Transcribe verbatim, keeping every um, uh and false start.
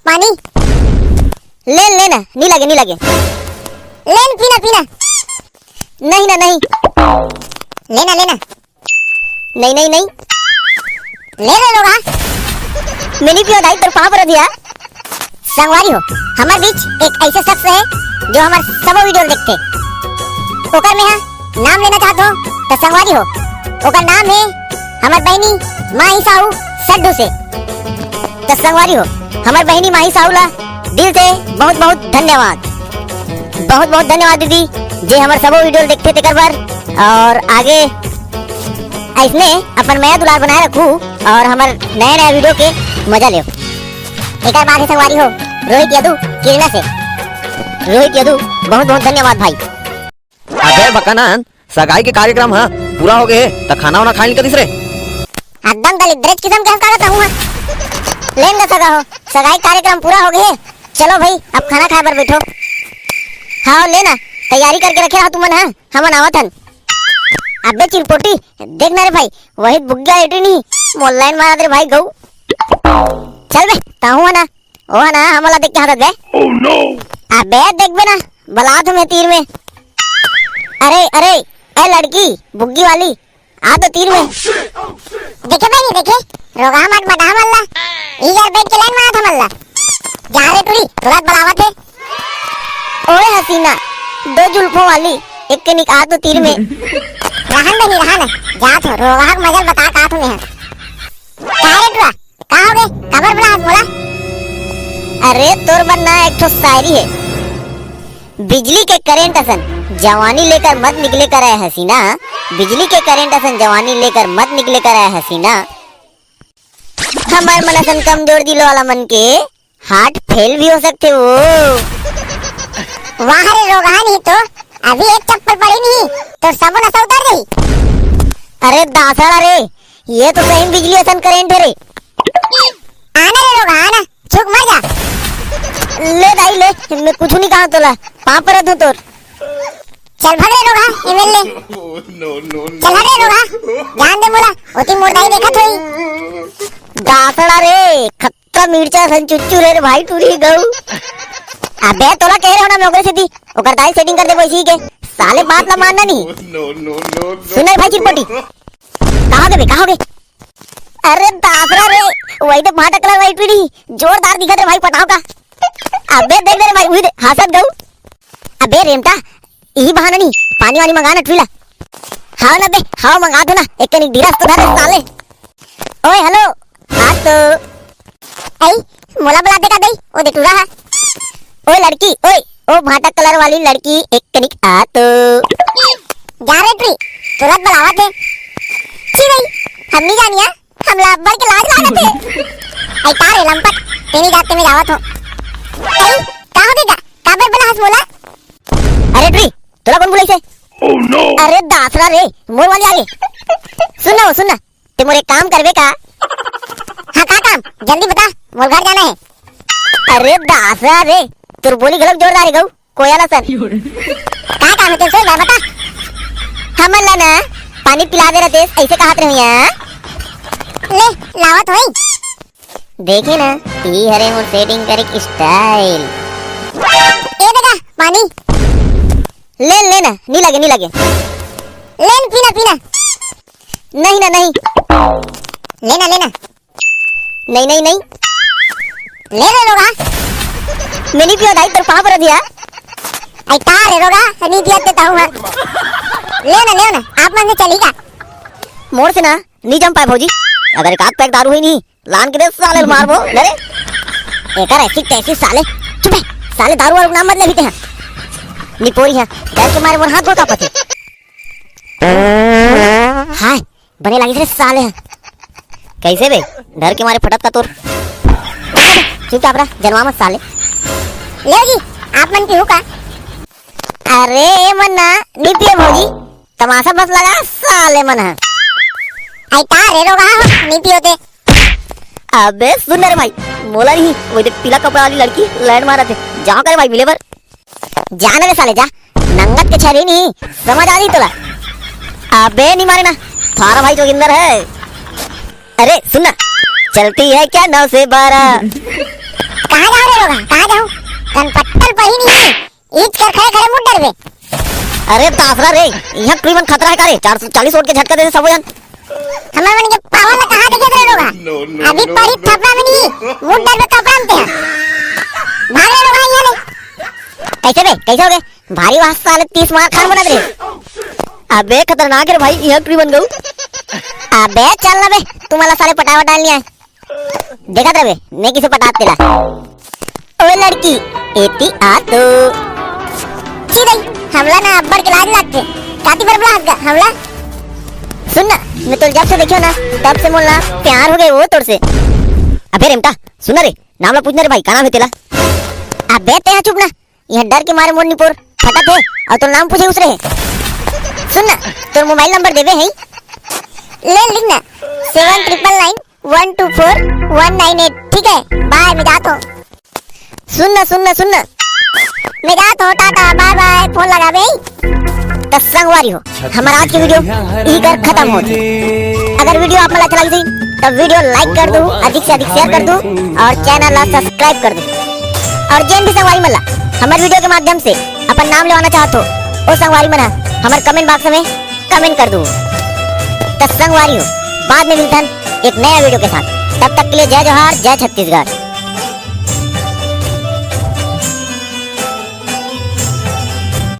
पानी। ले, ले ना, नी लगे, नी लगे। ले ना, पीना, पीना। नहीं ना, नहीं। ले ना, ले ना। नहीं, नहीं, नहीं। ले रे रोगहा। मैं नी पियो दाई, तोर पाँव परत हँव। संगवारी हो, हमर बीच एक ऐसे शख्स हे, जो हमर सबो video ल देखथे। ओकर मैं हा नाम लेना चाहत हँव, त संगवारी हो, ओकर नाम हे हमर बहिनी माही साहू सड्डू से। त संगवारी हो, हमर बहिनी माही साहू ला दिल से बहुत बहुत धन्यवाद, बहुत बहुत धन्यवाद दीदी, जे हमर सबो video ल देखथे तेकर बर, और आगे अइसने अपन मया दुलार बनाए रखू और हमर नया नया video के मजा लेव। एकर बाद हे संगवारी हो, रोहित यदु किरना से। रोहित यदु, बहुत बहुत धन्यवाद भाई। अबे बकानंद, सगाई के कार्यक्रम ह पूरा हो गए हे, त खाना वाना खाए निकलिस रे। एकदम दलिद्रेच किस्म के हम का कहूँ हा। लेन गा सगा हो, सगाई कार्यक्रम पूरा हो गए हे, चलो भाई अब खाना खाए बर बैठो। हाँ ले ना, तैयारी करके रखे रहा तुमन, हाँ हमन आवत हन। अबे चिरपोटी, देख ना रे भाई, वही बुग्गा एटरी नहीं, मोर line मारत रे भाई गऊ। चल बे, ताहू है ना, ओ है ना, हमला देख के हंसत बे। Oh no! अबे देख बे ना, बलात हूँ मैं तीर में। अरे, अरे, ए लड़की, बुग्गी वाली, आ तो तीर में। देखे बे नहीं देखे, रोगहा मटमटाहा मल्ला, ई यार बैठ के line मारत हमल्ला। जा रे टुरी, तुरंत बलावत हे। ओए हसीना, दो जुल्फों वाली, एक के निकाल तो तीर में। रहन दे नहीं रहन, जात हो, रोगहा के मजल बता का तूने है। का रे टुरा, का हो गए? काबर बलावत मोला? अरे तोर बर ना एक ठो शायरी है। बिजली के करंट असन जवानी लेकर मत निकले करे हसीना, बिजली के करंट असन जवानी लेकर मत निकले करे हसीना। हमर मन असन कमजोर दिल वाला मन के heart fail भी हो सकथे वो। वाह रे रोगहा, नहीं तो अभी एक चप्पल पड़ी नहीं तो सबो नशा उतर गई। अरे दासड़ा रे, ये तो सही में बिजली असन करंट है रे। आना रे रोगहा, आना, छुक मर जा। ले दाई ले, मैं कुछ नहीं कहा तोला, पाँव परत हूँ तोर। चल भाग रे रोगहा, MLA। चल हट रे रोगहा, जान दे मोला, ओती मोर दाई देखत होई। दासड़ा रे, खत्ता मिर्चा सन चुच्चू रे, रे भाई टूरी गऊ। अबे तोला कह रहे हो ना मैं ओकरे सेती, ओकर दाई setting कर देबो इसी के। साले बात ला मानना नहीं। सुन रे भाई चिरपोटी, कहाँ गए बे, कहाँ गए? अरे दासड़ा रे, वही तो भाटा कलर वाली टूरी, जोरदार दिखत रे भाई, पटाव का। अबे देख दे रे भाई, उही दे, हंसत गऊ। अबे रेमटा, इही बहाना नहीं, पानी वानी मंगा ना टूरी ला। हाँ ना बे, हाँ मंगा दो ना, एक कनिक धीरज तो धर रे साले। ओए hello, हाँ तो। ऐ, मोला बला दे का दई, ओ दे टूरा हा। ओए लड़की, ओए, ओ भाटा कलर वाली लड़की, एक कनिक आ तो। जा रे टूरी, तुरंत बलावत हे। छी भाई, हम नहीं जानिया, हमला अब्बड़ के लाज लागत हे। ऐ का रे लंपट, तेनी जात के मैं जावत हूँ। ऐ, का हो गया? काबर बलाहस मोला? अरे टूरी, तोला कौन बुलाइस हे? Oh no! अरे दासड़ा रे, मोर वाली आ गई। सुन ना, सुन ना, ते मोर एक काम करबे का? हाँ, का काम? जल्दी बता, मोर घर जाना है। अरे दासड़ा रे, तोर बोली घलोक जोरदार है गऊ, कोयल असन। का काम है तेरे से, जा बता। हमन ला ना पानी पिला दे रहते, ऐसे कहत रही है। ले, लावत होई। देखे ना, ई हरे मोर setting करे के style। ए दे गा, पानी। ले, ले ना, नी लगे, नी लगे। ले ना, पीना, पीना। नहीं ना, नहीं। ले ना, ले ना। नहीं, नहीं, नहीं। ले रे रोगहा। मैं नी पियो दाई, तोर पाँव परत हँव। ऐ का रे रोगहा, नी पियत ते ताहू हा। ले ना, ले ना, आप मन से चली का? मोर से ना, नी जम पाए भौजी। अगर एक आध पैक दारू होई नी, लान के दे साले ल मारबो, ले रे। एकर ऐसी तैसी साले। चुप है, साले दारू वारू नाम मत ले भी ते हा। निपोरी हा, डर के मारे मोर हाथ गोड़ कांपत हे। हाय, बने लागिस रे साले हा। कैसे बे? डर के मारे फटत का तोर। चुपचाप रह, जनवा मत साले। ले जी, आप मन पीहू का? अरे ए मन ना, नी पिए भौजी। तमाशा बस लगा साले मन हा। ऐ का रे रोगहा हो, नी पियो ते। अबे सुन रे भाई, मोला नहीं, वो देख पीला कपड़ा वाली लड़की line मारत हे। जाओ करे भाई मिले बर। जा ना रे साले जा, नंगत के छरी नहीं, समझ आ गई तोला। अबे नहीं मारे ना, थारा भाई जोगिंदर है। अरे सुन ना, चलती है क्या नौ से बारह? कहाँ जा कहाँ जाऊँ? कनपट्टल पही नहीं है। ईच कर खड़े खड़े मुड़ डरबे। अरे तासरा रे, यहाँ कोई मन खतरा है का रे? चार सौ चालीस वोट के झटका दे दे सबो जन। हमर मन के पावर ला कहाँ देखे तेरे लोग? अभी परी थपड़ा में नहीं, मुड़ डरबे कपड़ा में ते। भाग रे लोग यहाँ ले। कैसे बे? कैसे हो गए? भारी वास्ता साले तीस मार खान बना दे। अबे खतरनाक है भाई, यहाँ कोई बन गऊ। अबे चल ना बे, तुम्हारा साले पटावा डाल नहीं आए। देखत रहे, मैं किसे पटात तेला। ओ लड़की, एती आ तो। छी दई, हमला ना अब्बड़ के लाज लागथे। काती बर बुलात गा, हमला? सुन ना, मैं तोर जब से देखियो ना, तब से मोला प्यार हो गए वो तोर से। अबे रेमटा, सुन ना रे, नाम ला पूछ ना रे भाई, का नाम है तेला? अबे ते यहाँ चुप ना, यहाँ डर के मारे मोर निपोर फटत है और तोर नाम पूछे उसरे है। सुन ना, तोर मोबाइल नंबर देवे है, ले लिख ना, seven triple nine one two four one nine eight. ठीक है, बाय, मैं जात हूँ। सुन ना, सुन ना, सुन ना, मैं जात हूँ, टाटा, बाय बाय, फोन लगाबे। त संगवारी हो, हमारा आज की वीडियो इही कर खत्म होत हे। अगर वीडियो आप मन ला अच्छा लगिस, तो वीडियो लाइक कर दू, अधिक से अधिक शेयर कर दू और चैनल ला सब्सक्राइब कर दू। और जेन भी संगवारी मन ला हमर वीडियो के माध्यम से अपन नाम लेवाना चाहत हो, ओ संगवारी मन ह हमर कमेंट बॉक्स में कमेंट कर दू। त संगवारी हो, बाद में मिलथन एक नया वीडियो के साथ। तब तक के लिए जय जोहार, जय छत्तीसगढ़।